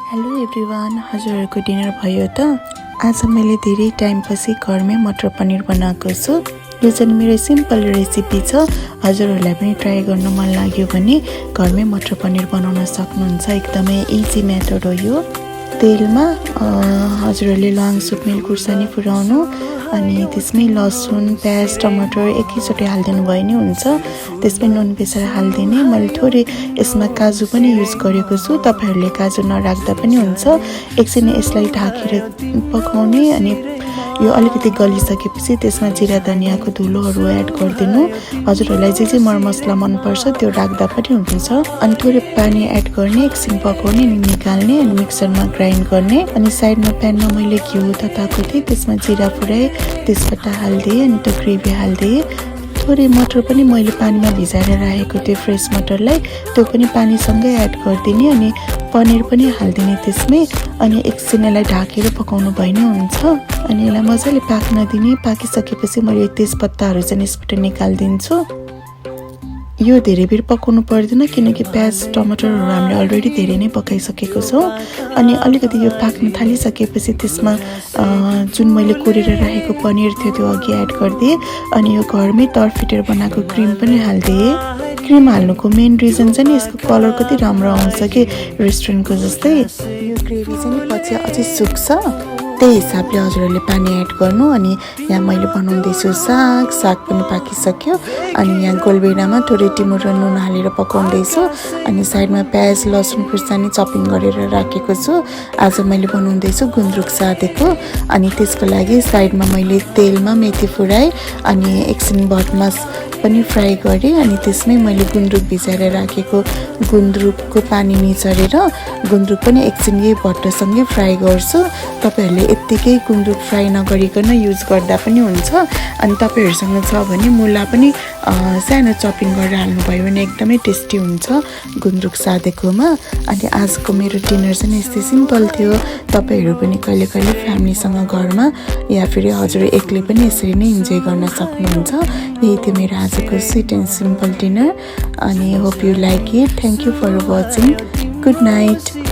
Hello everyone, हजुरहरूको dinner भयो त? आज मैले धेरै टाइमपछि घरमै मटर पनिर बनाएको छु। यो चाहिँ मेरो सिम्पल रेसिपी छ। हजुरहरूलाई पनि ट्राई गर्न मन लाग्यो भने घरमै मटर पनिर बनाउन सक्नुहुन्छ। एकदमै इजी मेथड हो यो। तेलमा हजुरहरूले ल्वाङ सुक्मेल खुर्सानी फुराउनु अनि त्यसमै लसुन प्याज टमाटर एकैचोटि हालिदिनु भयो नि हुन्छ। त्यसमै नुन पिसेर हालिदिने। मैले थोरै यसमा काजु पनि युज गरेको छु, तपाईहरूले काजु नराख्दा पनि हुन्छ। एकछिन यसलाई ढाकेर पकाउने अनि यो अलिकति गलिसकेपछि त्यसमा जिरा धनियाको धुलोहरू एड गरिदिनु। हजुरहरूलाई जे मरमसला मनपर्छ त्यो राख्दा पनि हुन्छ। अनि थोरै पानी एड गर्ने, एकछिन पकाउने अनि निकाल्ने अनि मिक्सरमा ग्राइन्ड गर्ने। अनि साइडमा प्यानमा मैले घिउ तताएको थिएँ, त्यसमा जिरा फुराएँ, तेजपत्ता हालिदिएँ अनि त्यो ग्रेभी हालिदिएँ। थोरै मटर पनि मैले पानीमा भिजाएर राखेको थिएँ, फ्रेस मटरलाई त्यो पनि पानीसँगै एड गरिदिने अनि पनिर पनि हालिदिने त्यसमै। अनि एकछिन यसलाई ढाकेर पकाउनु भयो नि हुन्छ। अनि यसलाई मजाले पाक्न दिने। पाकिसकेपछि मैले तेजपत्ताहरू चाहिँ यसबाट निकालिदिन्छु। यो धेरै बेर पकाउनु पर्दैन किनकि प्याज टमाटरहरू हामीले अलरेडी धेरै नै पकाइसकेको छौँ। अनि अलिकति यो पाक्न थालिसकेपछि त्यसमा जुन मैले कोरेर राखेको पनिर थियो त्यो अघि एड गरिदिएँ। अनि यो घरमै तर्फिटेर बनाएको क्रिम पनि हालिदिएँ। क्रिम हाल्नुको मेन रिजन चाहिँ यसको कलर कति राम्रो आउँछ कि रेस्टुरेन्टको जस्तै। यो ग्रेभी चाहिँ पछि अझै सुक्छ, त्यही हिसाबले हजुरहरूले पानी एड गर्नु। अनि यहाँ मैले बनाउँदैछु साग पनि पाकिसक्यो। अनि यहाँ गोलबेडामा थोरै टिमुर र नुन हालेर पकाउँदैछु। अनि साइडमा प्याज लसुन खुर्सानी चपिङ गरेर राखेको छु। आज मैले बनाउँदैछु गुन्द्रुक सादेको। अनि त्यसको लागि साइडमा मैले तेलमा मेथी फुराएँ अनि एकछिन भटमास पनि फ्राई गरेँ। अनि त्यसमै मैले गुन्द्रुक भिजाएर राखेको गुन्द्रुकको पानी निचरेर गुन्द्रुक पनि एकछिन यही भट्टसँगै फ्राई गर्छु। तपाईँहरूले यत्तिकै गुन्द्रुक फ्राई नगरिकन युज गर्दा पनि हुन्छ। अनि तपाईँहरूसँग छ भने मुला पनि सानो चपिङ गरेर हाल्नुभयो भने एकदमै टेस्टी हुन्छ गुन्द्रुक सादेकोमा। अनि आजको मेरो डिनर चाहिँ यस्तै सिम्पल थियो। तपाईँहरू पनि कहिले कहिले फ्यामिलीसँग घरमा या फेरि हजुर एक्लै पनि यसरी नै इन्जोय गर्न सक्नुहुन्छ। यही थियो मेरो आजको स्विट एन्ड सिम्पल डिनर। अनि hope you like it. Thank you for watching. Good night.